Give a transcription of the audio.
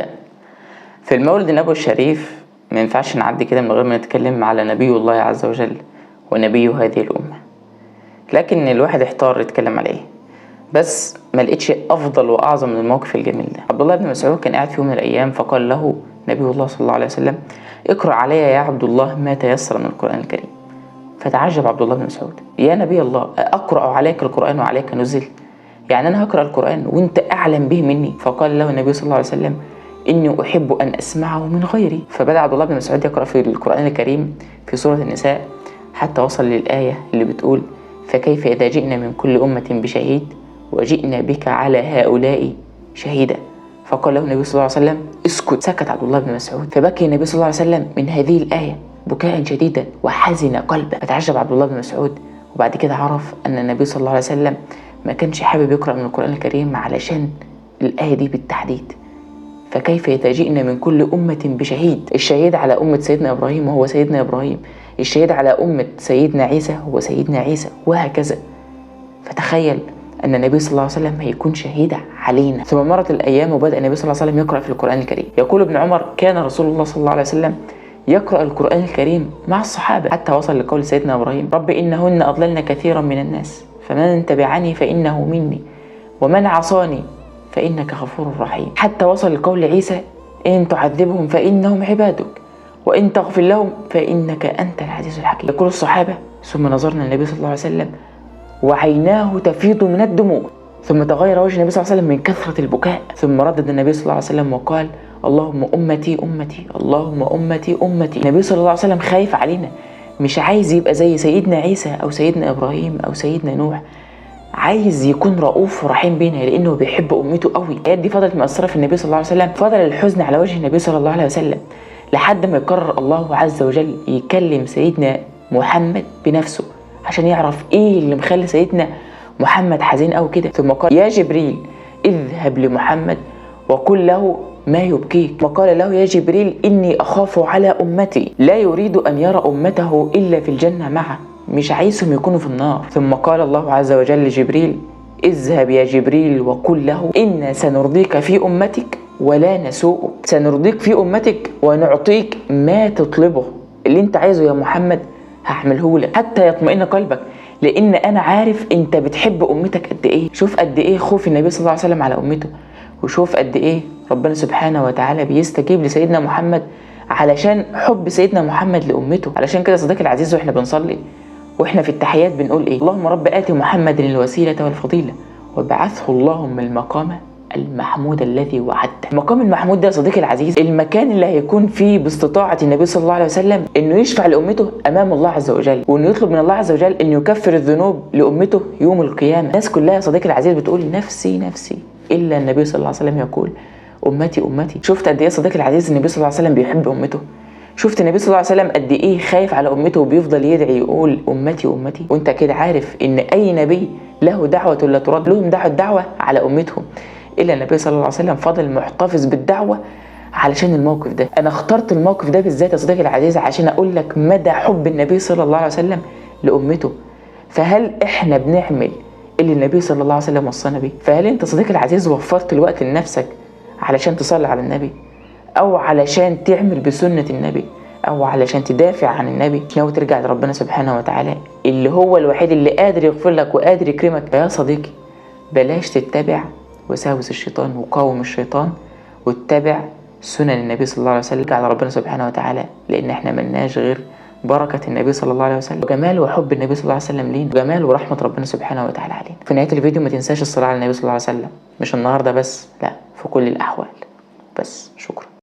أهلا. في المولد النبوي الشريف ما ينفعش نعدي كده من غير ما نتكلم على نبي الله عز وجل ونبي هذه الأمة، لكن الواحد احتار يتكلم على ايه، بس ما لقيتش أفضل وأعظم من الموقف الجميل ده. عبد الله بن مسعود كان قاعد في يوم من الأيام، فقال له نبي الله صلى الله عليه وسلم: اقرأ علي يا عبد الله ما تيسر من القرآن الكريم. فتعجب عبد الله بن مسعود: يا نبي الله، أقرأ عليك القرآن وعليك نزل؟ يعني أنا هقرأ القرآن وأنت أعلم به مني؟ فقال له النبي صلى الله عليه وسلم: إني أحب أن أسمعه من غيري. فبدأ عبد الله بن مسعود يقرأ في القرآن الكريم في سورة النساء حتى وصل للآية اللي بتقول: فكيف إذا جئنا من كل أمة بشهيد وجئنا بك على هؤلاء شهيدا. فقال له النبي صلى الله عليه وسلم: اسكت. سكت عبد الله بن مسعود. فبكي النبي صلى الله عليه وسلم من هذه الآية بكاء شديدا وحزن قلبه. فتعجب عبد الله بن مسعود، وبعد كده عرف أن النبي صلى الله عليه وسلم ما كانش حابب يقرأ من القرآن الكريم علشان الآية دي بالتحديد. فكيف إذا جئنا من كل أمة بشهيد؟ الشهيد على أمة سيدنا إبراهيم وهو سيدنا إبراهيم، الشهيد على أمة سيدنا عيسى هو سيدنا عيسى، وهكذا. فتخيل أن النبي صلى الله عليه وسلم هيكون شهيد علينا. ثم مرت الأيام وبدأ النبي صلى الله عليه وسلم يقرأ في القرآن الكريم. يقول ابن عمر: كان رسول الله صلى الله عليه وسلم يقرأ القرآن الكريم مع الصحابة حتى وصل لقول سيدنا إبراهيم: رب إنهن أضللن كثيرا من الناس، فمن تبعني فإنه مني، ومن عصاني فإنك غفور رحيم. حتى وصل لقول عيسى: إن تعذبهم فإنهم عبادك، وإن تغفر لهم فإنك أنت العزيز الحكيم. يقول الصحابة: ثم نظرنا النبي صلى الله عليه وسلم وعيناه تفيض من الدموع، ثم تغير وجه النبي صلى الله عليه وسلم من كثرة البكاء، ثم ردد النبي صلى الله عليه وسلم وقال: اللهم أمتي أمتي، اللهم أمتي أمتي. النبي صلى الله عليه وسلم خايف علينا، مش عايز يبقى زي سيدنا عيسى أو سيدنا إبراهيم أو سيدنا نوح، عايز يكون رؤوف ورحيم بينا لأنه بيحب أمته قوي. الآيات دي فضلت مأثرة في النبي صلى الله عليه وسلم، فضل الحزن على وجه النبي صلى الله عليه وسلم لحد ما يقرر الله عز وجل يكلم سيدنا محمد بنفسه عشان يعرف ايه اللي مخلي سيدنا محمد حزين قوي كده. ثم قال: يا جبريل اذهب لمحمد وقل له ما يبكيك. وقال له: يا جبريل إني أخاف على أمتي، لا يريد أن يرى أمته إلا في الجنة معه، مش عايزهم يكونوا في النار. ثم قال الله عز وجل لجبريل: اذهب يا جبريل وقل له إنا سنرضيك في أمتك ولا نسوءك، سنرضيك في أمتك ونعطيك ما تطلبه، اللي انت عايزه يا محمد هعمله لك حتى يطمئن قلبك، لأن أنا عارف انت بتحب أمتك قد إيه. شوف قد إيه خوف النبي صلى الله عليه وسلم على أمته، وشوف قد إيه ربنا سبحانه وتعالى بيستجيب لسيدنا محمد علشان حب سيدنا محمد لأمته. علشان كده صديقي العزيز، واحنا بنصلي واحنا في التحيات بنقول ايه؟ اللهم رب آتي محمد الوسيلة والفضيلة وابعثه اللهم المقام المحمود الذي وعدته. المقام المحمود ده يا صديقي العزيز المكان اللي هيكون فيه باستطاعة النبي صلى الله عليه وسلم انه يشفع لأمته امام الله عز وجل، وانه يطلب من الله عز وجل انه يكفر الذنوب لأمته يوم القيامة. الناس كلها يا صديقي العزيز بتقول نفسي نفسي، الا النبي صلى الله عليه وسلم يقول امتي امتي. شفت قد ايه يا صديقي العزيز النبي صلى الله عليه وسلم بيحب امته؟ شفت النبي صلى الله عليه وسلم قد ايه خايف على امته وبيفضل يدعي يقول امتي امتي؟ وانت كده عارف ان اي نبي له دعوة لا ترد، لهم دعوة على امتهم، الا النبي صلى الله عليه وسلم فضل محتفظ بالدعوة علشان الموقف ده. انا اخترت الموقف ده بالذات يا صديقي العزيز عشان اقول لك مدى حب النبي صلى الله عليه وسلم لامته. فهل احنا بنعمل اللي النبي صلى الله عليه وسلم وصانا بيه؟ فهل انت صديقي العزيز وفرت الوقت لنفسك علشان تصلي على النبي، او علشان تعمل بسنة النبي، او علشان تدافع عن النبي؟ ناوي ترجع لربنا سبحانه وتعالى اللي هو الوحيد اللي قادر يغفر لك وقادر يكرمك؟ يا صديقي بلاش تتبع وساوس الشيطان وقاوم الشيطان، واتبع سنن النبي صلى الله عليه وسلم على ربنا سبحانه وتعالى، لان احنا ملناش غير بركة النبي صلى الله عليه وسلم وجمال وحب النبي صلى الله عليه وسلم لينا، وجمال ورحمة ربنا سبحانه وتعالى علينا. في نهاية الفيديو ما تنساش الصلاة على النبي صلى الله عليه وسلم، مش النهاردة بس، لا، في كل الأحوال. بس شكرا.